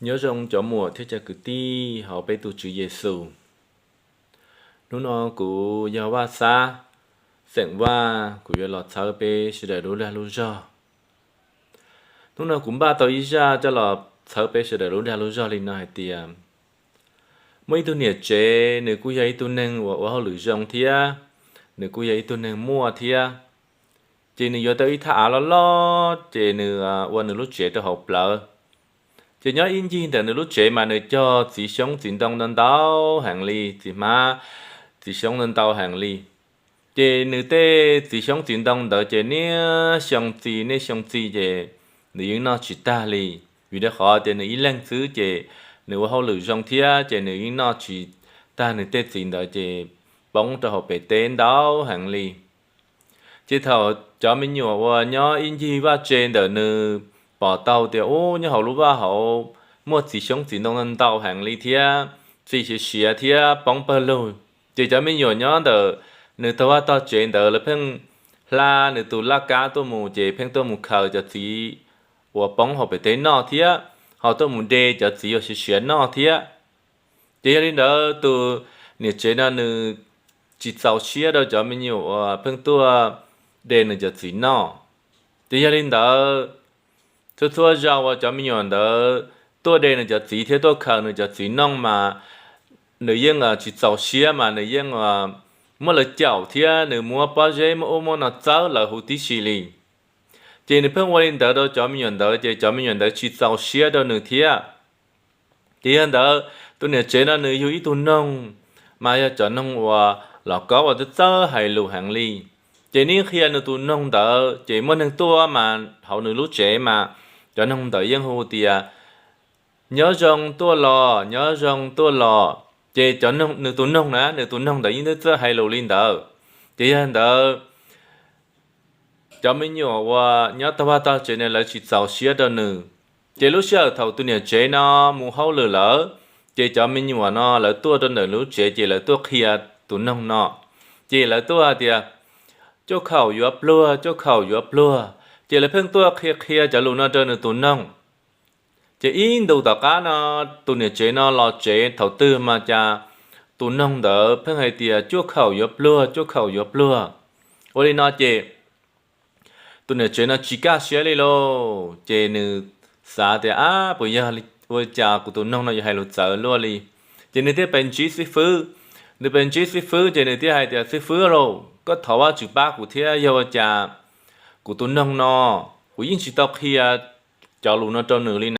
Nyob zoo cov muam thiab cov kwv tij hauv peb tus Tswv Yexus. Hnub no kuv yog Vaj Xab, xeem Vaj, kuv yuav los txhawb peb sawv daws lub dag lub zog. Hnub no kuv npaj tau ib zaj coj los txhawb peb sawv daws lub dag lub zog li no hais tias, muaj ib tug niam tsev, nws kuj yog ib tug neeg uas ua hauj lwm zoo thiab, nws kuj yog ib tug neeg muaj thiab. Ces nws yuav tau ib thaj av loj loj, ces nws ua nws lub tsev rau hauv plawv. Ces nyob ib ncig ntawm nws lub tsev mas nws cog txiv xyoob txiv ntoo ntau ntau heev li, txiv hmab, txiv xyoob ntau ntau heev li. Ces nws tej txiv xyoob txiv ntoo ntawd ces niaj xyoo txi niaj xyoo txi ces nws yeej noj tsis tag li. Vim rau qhov tias nws ib leeg xwb ces nws ua hauj lwm zoo thiab ces nws yeej noj tsis tag nws tej txiv ntawd ces poob rau hauv pem teb ntau heev li. Ces thaum cov me nyuam uas nyob ib ncig vaj tse ntawm nws pom tau tias ub, nyob hauv lub vaj hauv muaj txiv xyoob txiv ntoo ntau heev li thiab txi siav siav thiab poob pawg lug, ces cov me nyuam nyob ntawm nws tog vaj tog tsev ntawd lawv pheej hla nws tus laj kab tuaj mus, ces pheej tuaj mus khaws cov txiv uas poob hauv pem teb noj thiab ho tuaj mus de cov txiv uas siav siav noj thiab. Ces yog li ntawd tus niam tsev no nws tsis txaus siab rau cov me nyuam uas pheej tuaj de nws cov txiv noj. Ces yog li ntawd txhua txhua zaus uas cov me nyuam ntawd tuaj de nws cov txiv thiab tuaj khaws nws cov txiv noj mas nws yeej tsis txaus siab mas nws yeej muab lawv caum thiab nws muab pob zeb muab ub muab no txawb lawv huv tib si li. Ces nws pheej ua li ntawd rau cov me nyuam ntawd ces cov me nyuam ntawd tsis txaus siab rau nws thiab. Ces yog ntawd tus niam tsev no nws yug ib tug noog, mas yog cov noog uas los kob uas txawj txawj hais lus heev li. Ces nws qhia nws tus noog ntawd ces muaj neeg tuaj mas hauv nws lub tsev mas cov noog ntawd yeej hu tias, nyob zoo tuaj los, nyob zoo tuaj los. Ces nws tus noog na, nws tus noog ntawd yeej txawj txawj hais lus li ntawd. Ces yog ntawd cov me nyuam uas nyob tog vaj tog tsev ne lawv tsis txaus siab rau nws. Ces lub sij hawm thaum tus niam tsev no mus hauj lwm lawm, ces cov me nyuam no lawv tuaj rau ntawm lub tsev ces lawv tuaj qhia tus noog no. Ces lawv tuaj hais tias, cuaj khaum yuav pluag, cuaj khaum yuav pluag. Ces lawv pheej tuaj qhia qhia cov lus no rau nws tus noog. Ces ib ntus tom qab no tus niam tsev no los tsev thaum twg mas cas tus noog ntawd pheej hais tias cuaj khaum yuav pluag, cuaj khaum yuav pluag. Ua li no ces tus niam tsev no tsis kaj siab li lauj, ces nws xav tias, ab, puas yog ua cas kuv tus noog no yuav hais lus txawv luaj li. Ces nws thiaj pes ntsib xib fwb. Nws pes ntsib xib fwb ces nws thiaj hais tias, xib fwb lauj, koj thov Vajtswv pab kuv thiab, yog ua cas kuv tus noog no kuv yeej tsis tau qhia cov lus no rau nws li na.